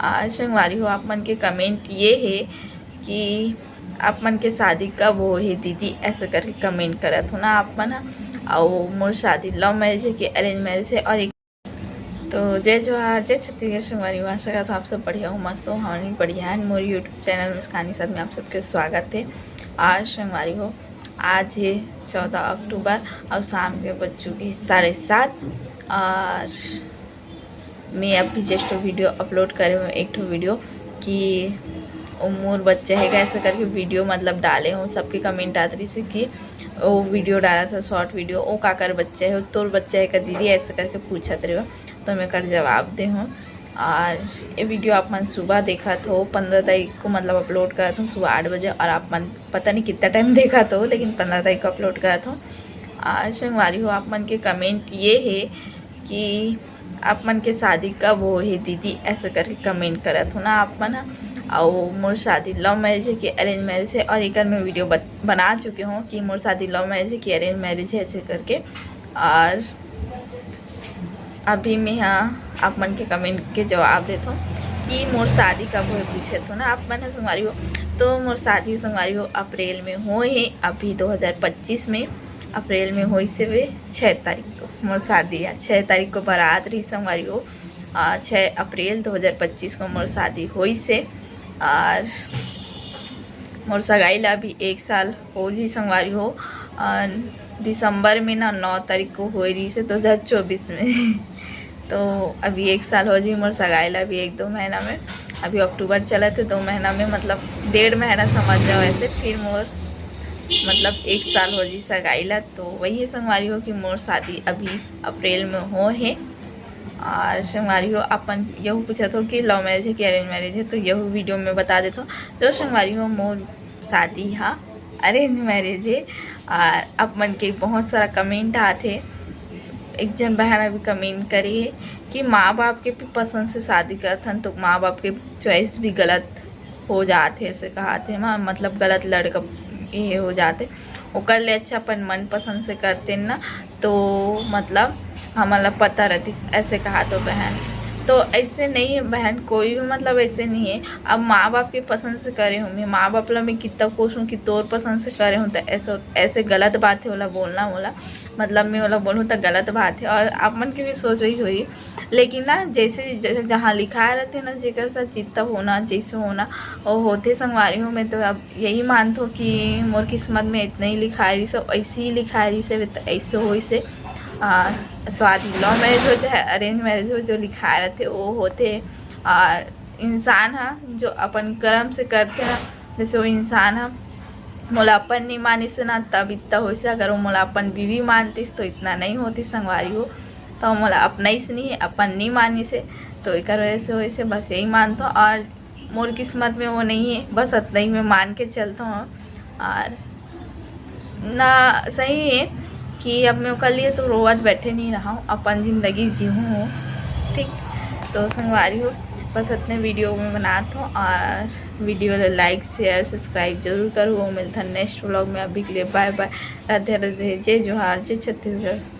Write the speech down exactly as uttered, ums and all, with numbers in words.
आज संगवारी हो, आप मन के कमेंट ये हे कि आप मन के शादी कब होही दीदी, ऐसे करके कमेंट करत हो ना आप मन ह। अउ मोर शादी लव मैरिज हे कि अरेंज मैरिज हे? और एक तो जय जोहार, जय छत्तीसगढ़ संगवारी हो, आशा करत हो आप सब बढ़िया हो, मस्त हो। हम भी बढ़िया हैं। मोर YouTube चैनल मुस्कानी साथ में आप सबके स्वागत है। आज संगवारी हो, आज है चौदह अक्टूबर और शाम के बज चुके हैं साढ़े सात। और मैं अभी जस्ट वीडियो अपलोड करे हूँ, एक ठो वीडियो कि ओ मोर बच्चा है ऐसे करके वीडियो मतलब डाले हूँ। सबके कमेंट आत रही कि ओ वीडियो डाला था, शॉर्ट वीडियो, ओ काकर बच्चा है, तोर बच्चा है का दीदी, ऐसे करके पूछत रहे हो, तो मैं कर जवाब दे हूँ। और ये वीडियो आप मन सुबह देखत हो, पंद्रह तारीख को मतलब अपलोड करत हूँ सुबह आठ बजे, और आप मन पता नहीं कितना टाइम देखत हो, लेकिन पंद्रह तारीख को अपलोड करत हूँ। आज संगवारी हो, आप मन के कमेंट ये है कि आप मन के शादी कब होही दीदी, ऐसे करके कमेंट करत हो ना आप मन ह। अउ मोर शादी लव मैरिज है कि अरेंज मैरिज है, और एकर मैं वीडियो बत-, बना चुके हूँ कि मोर शादी लव मैरिज है कि अरेंज मैरिज है, ऐसे करके। और अभी मैं हा आप मन के कमेंट के जवाब देत हूँ कि मोर शादी कब होही, पूछत हो ना आप मन ह संगवारी हो। तो मोर शादी संगवारी हो अप्रैल में होही, अभी दो हज़ार पच्चीस में अप्रैल में होइस हे छः तारीख को मोर शादी है। छः तारीख को बारात रही संगवारी हो, आ, छः अप्रैल दो हज़ार पच्चीस को मोर शादी होइस हे। और मोर सगाई ला अभी एक साल हो जी संगवारी हो। आ, दिसंबर में ना नौ तारीख को होए रही से दो हज़ार चौबीस में। तो अभी एक साल हो जी मोर सगाई ला, अभी एक दो महीना में, अभी अक्टूबर चलत है, दो महीना में मतलब डेढ़ महीना समझ जाओ ऐसे, फिर मोर मतलब एक साल हो जी सगाई ला। तो वही संगवारी हो कि मोर शादी अभी अप्रैल में हो है। और संगवारी हो, अपन यहू पूछत हो कि लव मैरिज है कि अरेंज मैरिज है, तो यहू वीडियो में बता देत हो। तो संगवारी हो, मोर शादी हा अरेंज मैरिज है। और आप मन के बहुत सारा कमेंट आत है, एक जन बहन अभी कमेंट करे है कि माँ बाप के भी पसंद से शादी करथन तो माँ बाप के चॉइस भी गलत हो जात है, ऐसे कहत है, मतलब गलत लड़का ये हो जात है, ओकर ले अच्छा अपन मनपसंद से करते ना, तो मतलब हमन ला पता रहती, ऐसे कहत हो बहन। तो ऐसे नहीं है बहन, कोई भी मतलब ऐसे नहीं है। अब माँ बाप के पसंद से करे हूँ मैं, माँ बाप ला मैं कितना कोशिश हूँ कि तोर पसंद से करे हूँ, तो ऐसे, ऐसे गलत बात है, ओला बोलना, ओला मतलब मैं ओला बोलूँ तो गलत बात है, और आप मन के भी सोच वही होई। लेकिन ना जैसे, जैसे जहाँ लिखाए रहते ना, जेकर साथ जितना होना, जैसे होना, वो होते संगवारी हो। मैं तो अब यही मानथो कि मोर किस्मत में इतना ही लिखाए रही से, ऐसे ही लिखाए रही से, तो ऐसे होई से। आ, शादी लव मैरिज हो चाहे अरेंज मैरिज हो, जो लिखाए रहते वो होते। और इंसान हा जो अपन कर्म से करते ना, जैसे वो इंसान हा मोला अपन नहीं मानिस ना, तब इतना होइस। अगर वो मोला अपन बीवी मानतिस तो इतना नहीं होती संगवारी हो। तो मोला अपनाइस नहीं है, अपन नहीं मानिस है, तो एकर वजह से होइस है, बस यही मानथो। और मोर किस्मत में वो नहीं है, बस इतना ही मैं मान के चलता हूँ। और ना सही है कि अब मैं ओकर लिए तो रोवत बैठे नहीं रहा हूँ, अपन जिंदगी जीहूँ, ठीक। तो संगवारी हो, बस इतने वीडियो में बनात हूँ, और वीडियो ला लाइक, शेयर, सब्सक्राइब जरूर करो। मिलता नेक्स्ट व्लॉग में, अभी के लिए बाय बाय, राधे राधे, जय जोहार, जय छत्तीसगढ़।